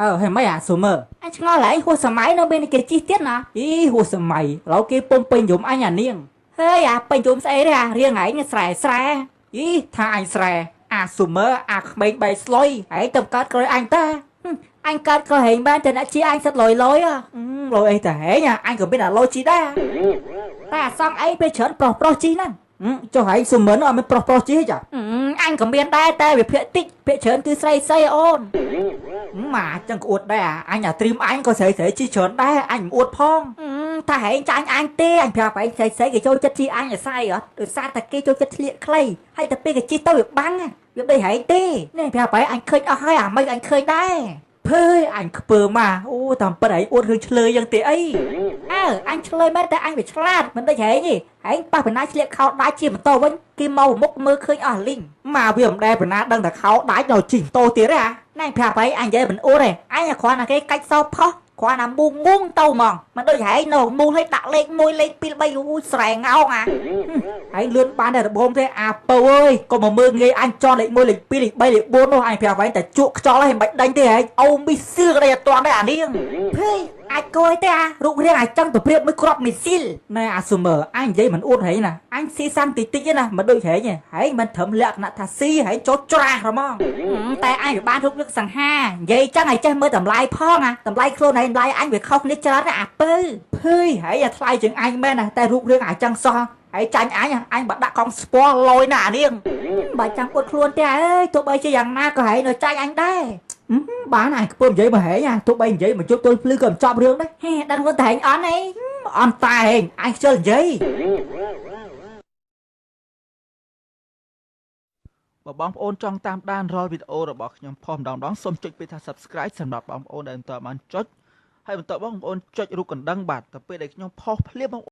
អើហើយមិនអាស៊ូមើអញឆ្ងល់ហើយហួសសម័យនៅមានគេជិះទៀតណាអីហួសសម័យឥឡូវគេពុំពេញយមអញអានាងហេអាពេញយមស្អីទេអារៀងឯងស្រែស្រែអីថាអញស្រែអាស៊ូមើអាក្មេងបែកស្លុយឯងទៅកើតក្រោយអញតាអញកើតក្រោយហែងបានតែអ្នកជាអញសិតលយលយលយអីតែហែងអញក៏មានអាលយជីដែរតែអាសងអីពេលច្រើនប្រុសប្រុសជីហ្នឹងចុះហែងស៊ូមើអត់មានប្រុសប្រុសជីចាអញក៏មានដែរតែវាភាកតិចភាកច្រើនគឺស្រីស្រីអូន ម៉ាចឹងក៏អួតដែរអញអាត្រៀមអញក៏ស្រីស្រីជីច្រើនដែរអញមិនអួតផងថាហែងចាញ់អញទេអញប្រាប់ហែងស្រីស្រីគេចូលចិត្តជីអញអាស័យអត់ដោយសារតែគេចូលចិត្តឆ្លៀកខ្លីហើយតែពេលគេជីទៅវាបាំងវាមិនហែងទេនេះប្រាប់ហែងអញឃើញអស់ហើយអាមិនអញឃើញដែរភើយអញខ្ពើម៉ាអូតាមពិតហែងអួតរឿងឆ្លើយយ៉ាងទេអីអើអញឆ្លើយមែនតែអញវាឆ្លាតមិនដូចហែងទេហែងប៉ះបណ្ណាឆ្លៀកខោដាច់ជាម៉ូតូវិញគេមកមុខមើលឃើញអស់លីងម៉ាវាមិនដែលបណ្ណាដឹងតែខោដាច់ដល់ជិះម៉ូតូទៀតទេអាណែប្រាប់ហែងអញនិយាយមិនអួតទេអញគ្រាន់តែគេកាច់សោផុសគ្រាន់តែមូងងទៅហ្មងមិនដូចហែងនៅមូលឲ្យដាក់លេខ1លេខ2 3អូស្រែងោងអាហែងលឿនបានតែរបងទេអាពៅអើយកុំមកមើលងាយអញចន់លេខ1លេខ2លេខ3លេខ4នោះអញប្រាប់ហែងតែជក់ខ្យល់ហើយមិនបាច់ដេញទេហែងអូមីសឿក្តីអត់តាន់ទេអានាងភេអាចគយទេអារូបរាងអាចចង់ទៅប្រៀបមួយគ្រាប់មីស៊ីលណែអាស៊ូមើអញនិយាយមិនអួតហែងណាអញស៊ីសាំងតិចតិចណាមិនដូចហែងហែងមិនត្រឹមលក្ខណៈថាស៊ីហែងចូលច្រាស់ហ្មងតែអញវាបានរូបនឹកសង្ហានិយាយចឹងឲ្យចេះមើលតម្លៃផងអាតម្លៃខ្លួនឯងតម្លៃអញវាខុសគ្នាច្រើនណាអាពៅភើយហែងអាថ្លៃជាងអញមែនណាតែរូបរាងអាចចឹងសោះហើយចាញ់អញអញបើដាក់កង់ស្ពាល់លយណាអានាងបើចាំអួតខ្លួនទេអើយទោះបីជាយ៉ាងណាក៏ហែងនៅចាញ់អញដែរបានអញខ្ពើមនិយាយមកហែងទោះបីនិយាយមកជប់ទល់ភ្លឺក៏មិនចប់រឿងដែរហេដឹងខ្លួនតែហែងអន់អីអន់តែហែងអញខ្ជិលនិយាយ បើបងប្អូនចង់តាមដានរាល់វីដេអូរបស់ខ្ញុំផុសម្ដងៗសូមចុចពាក្យថា Subscribe សម្រាប់បងប្អូនដែលមិនទាន់បានចុចហើយបន្តបងប្អូនចុចរូបកណ្ដឹងបាទទៅពេលដែលខ្ញុំផុសភ្លាមបង